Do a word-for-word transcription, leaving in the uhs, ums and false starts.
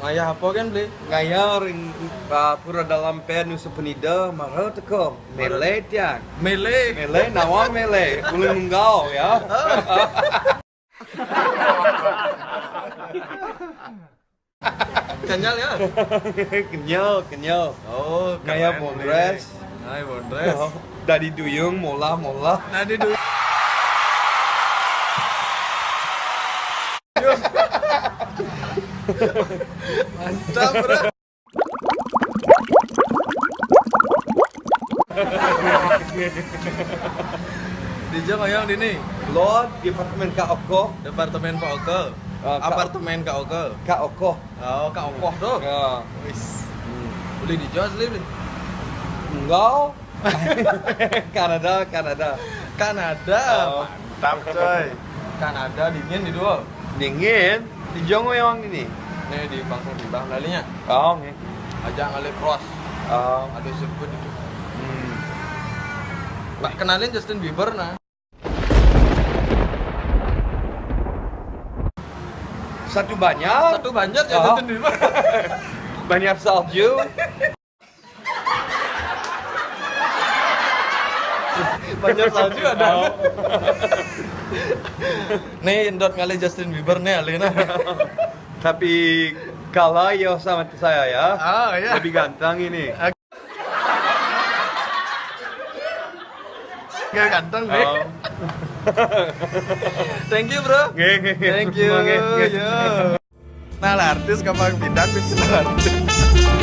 Ngayah apa kan, Bli? Ngayah ring uh, Pura Dalam P Nusa Penida, mara teka. Mele tiang. Mele. Mele, nawang mele. Ulun Nunggau ya. Kenyal ya? Kenyal, kenyal. Oh, Ngayah keren, bodres. Bli. Ay, bodres. Dari duyung, mola, mola. Nah, di dulu. Mantap, bro. Dija ngayah dini. Lord, departemen Kak Oko. Departemen Pak Oke. Ah, Kak- Apartemen Kak Oke. Kak Oko. Oh, Kak Okoh tuh. Ya. Wis. Beli dija asli, beli. Enggak. Kanada, Kanada. Kanada. Oh. Mantap, coy. Kanada dingin di dua. Dingin. Di Jongo yang ini. Nih di Bangkok di Bang Dalinya. Oh, nih. Aja ngalih cross. Oh. Ada sirkuit itu. Hmm. Tak kenalin Justin Bieber nah. Satu banjar. Satu banjar ya Oh. Justin Bieber. Banjar salju. Banjar salju ada. Oh. Nih indot ngalih Justin Bieber nih alih nah. Tapi kalah ya sama saya ya. Oh ya. Lebih ganteng ini. Gak ganteng deh. Oh. Thank you bro. Nggih, nggih, nggih. Thank you. Semua nggih, nggih. Yo. Nah, artis kapan pindah pindah artis.